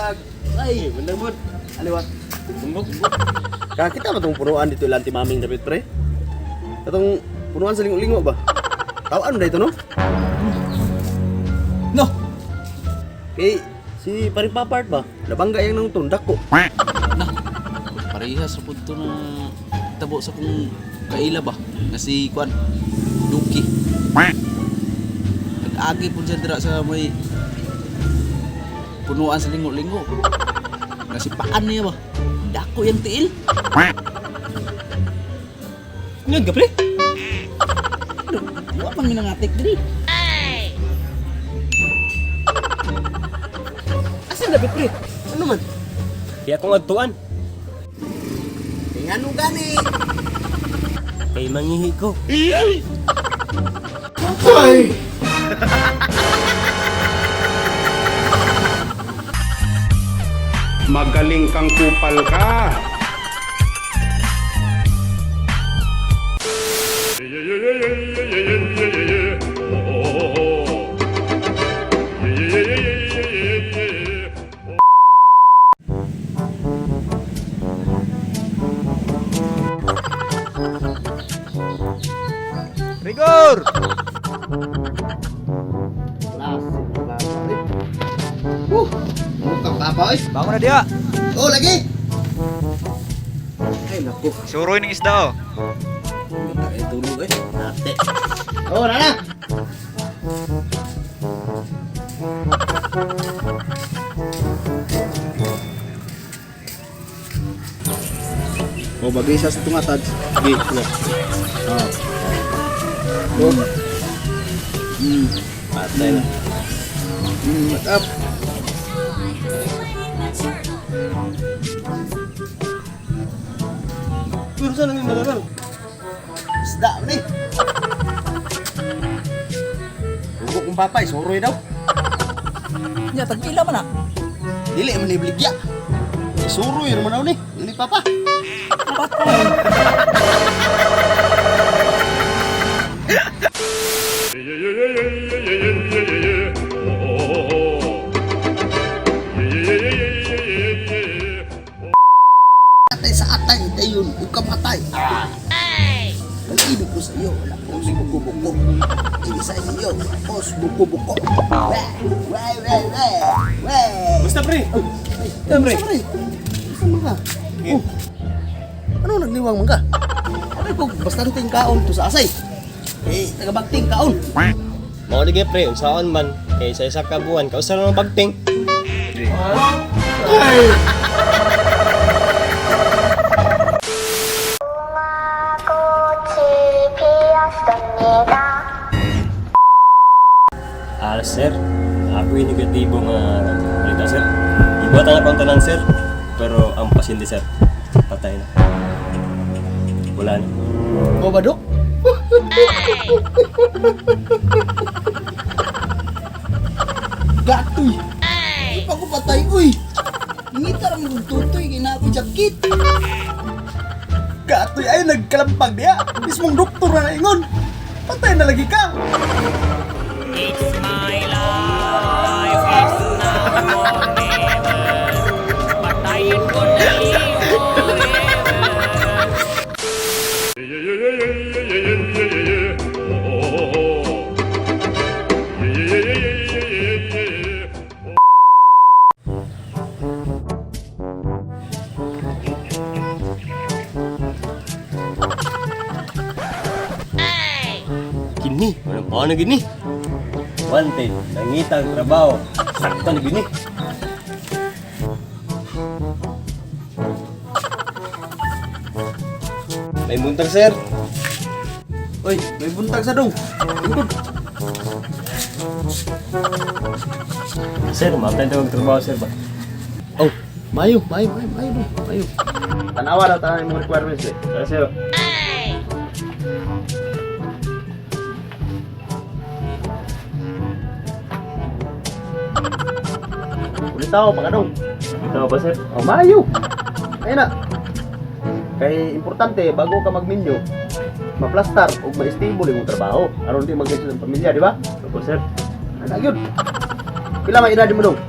Buntag. Ay, buntag bud. Aliwat. Bumbok. Kakita ba tong punuan dito ilan ti maming dapat, pre? Katong punuan sa lingo-lingo ba? Tawaan mo na ito, no? No. Kay si paring papart ba? Nabangga yang nang tundak ko. Na. Parehas sa punto na tabo sa kong kaila ba na si Kwan Duki. Nag-agi po siya dira sa may punuan sa lingo-lingo. Nasipaan niya ba? Dako yung tiil. Ngad ka, pre? Ano? Wa man minangatik diri. Asa dapat, pre? Ano man? Di akong adtuan. Kay ngano gani? Kay mangihi ko. Magaling kang kupal ka. Rigor! Klase ng papa, eh. Mukhang papa, eh. Bangon na diha. Oh, lagi. Ay, naku. Suroy ng isda oh. Ganda kayo tulog eh. Nate. Oh, nana. O bagay sa tungatad. Gi, na. Oh. Oh. Patay na. What up? Pero saan ang malalang? Isda man eh. Hugo kong papa, eh, suroy daw. Nya tagpila man ah. Dili man ibligya. Suroy naman daw ni. Ni papa. Atay sa atay, dayon, ug kamatay. Ah. Ang ibig ko sa iyo, wala ko sa buko-buko. Ibig sa iyo, wala ko sa buko-buko. Weh, weh, weh, weh, weh. Basta, pre. Ay, Pre. pre. Basta man ka? Oh. Ano nagliwang man ka? Ano ko, basta ting kaon to sa asay. Eh, tagabagting kaon. Mao lagi, pre, unsaon man kay sa isa ka buwan kausa ra bagting. 꽃이 피었습니다. Ah, sir. Ako yung negatibo nga balita, sir. Ibuhat ang akong tanan, sir. Pero ang pasyente, sir, patay na. Wala na. Mo ba, Dok? Gatoy. Di pa ko patay uy. Ngita ra man tutoy kay na ako jacket. Gatoy ay nagkalampag niya. Mismong doktor na naingon. Patay na lagi ka. Kini, walang paano gini. Wanted, nangita ang trabaho. Sakto na gini. May buntag, sir. Uy, may buntag sa dong. Lingkod. Sir, maaptan tayo trabaho, sir ba? Oh, mayo, mayo, mayo, mayo, dong, mayo. Tanawa daw tayo mga requirements eh. Tara, sir. Ulit ako, pagka dong. Ito ba, sir? Oh, mayo. Ayun na. Kay importante, bago ka magminyo, maplastar o ma-stable yung trabaho. Aron di mag ng pamilya, di ba? Opo, sir. Ano yun? Pila man edad mo dong?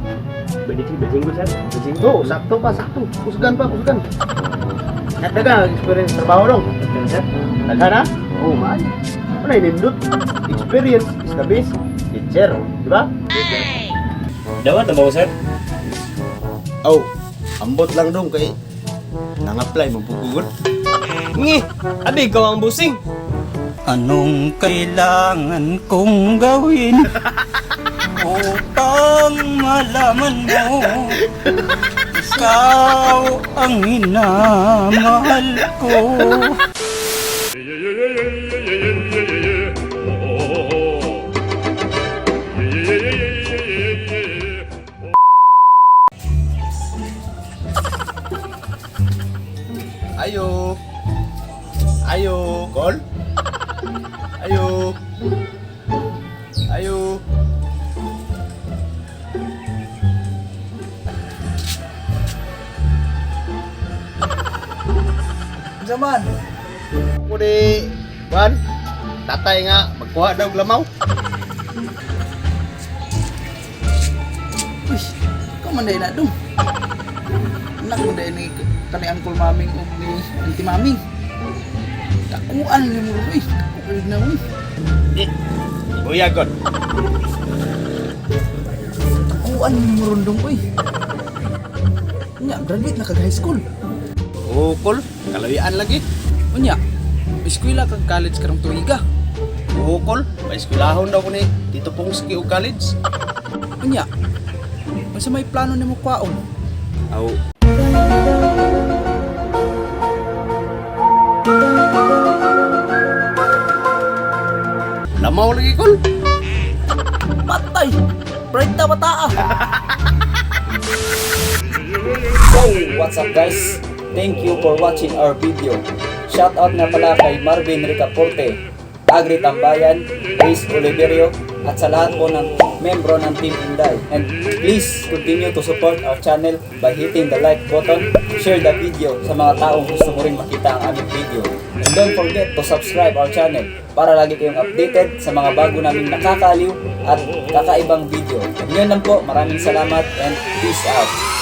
25, sir. 25. Oo, sakto pa, sakto. Kusgan pa, kusgan. Daga, experience sa trabaho dong. Sir. Daghan ha? Oo, man. Wala, nindot. Experience is the best teacher. Di ba? Dawat na ba ko, sir? Oh, ambot lang dong kay nang-apply mo pugugod. Ngi, abi ikaw ang busing. Anong kailangan kong gawin upang malaman mo ikaw ang minamahal ko? Ayo. Ayo, call. Ayo. Ayo. Zaman. Kuni, Juan, tatay nga, magkuha daw og lamaw. Uy, ikaw man dahil na dong. Anak mo dahil ni kani Uncle Maming o ni Auntie Maming. Takuan ni mo uy. Takuan na uy. Buya god. Takuan ni mo rondong uy. Unya, graduate na kag high school. Oo, kol. Kalawian lagi. Unya, eskwela kag college karong tuiga. Oo, kol. Paeskwelahon daw ko ni Tito Pongski og college. Unya, unsa may plano nimo kwaon? Aw. Lamaw lagi kol. Patay! Bright na bata ah! So, what's up guys? Thank you for watching our video. Shout out nga pala kay Marvin Ricaporte, Agri Tambayan, Ace Oliverio, at sa lahat po ng membro ng Team Inday. And please continue to support our channel by hitting the like button, share the video sa mga taong gusto mo rin makita ang aming video. And don't forget to subscribe our channel para lagi kayong updated sa mga bago naming nakakaliw at kakaibang video. And yun lang po, maraming salamat and peace out.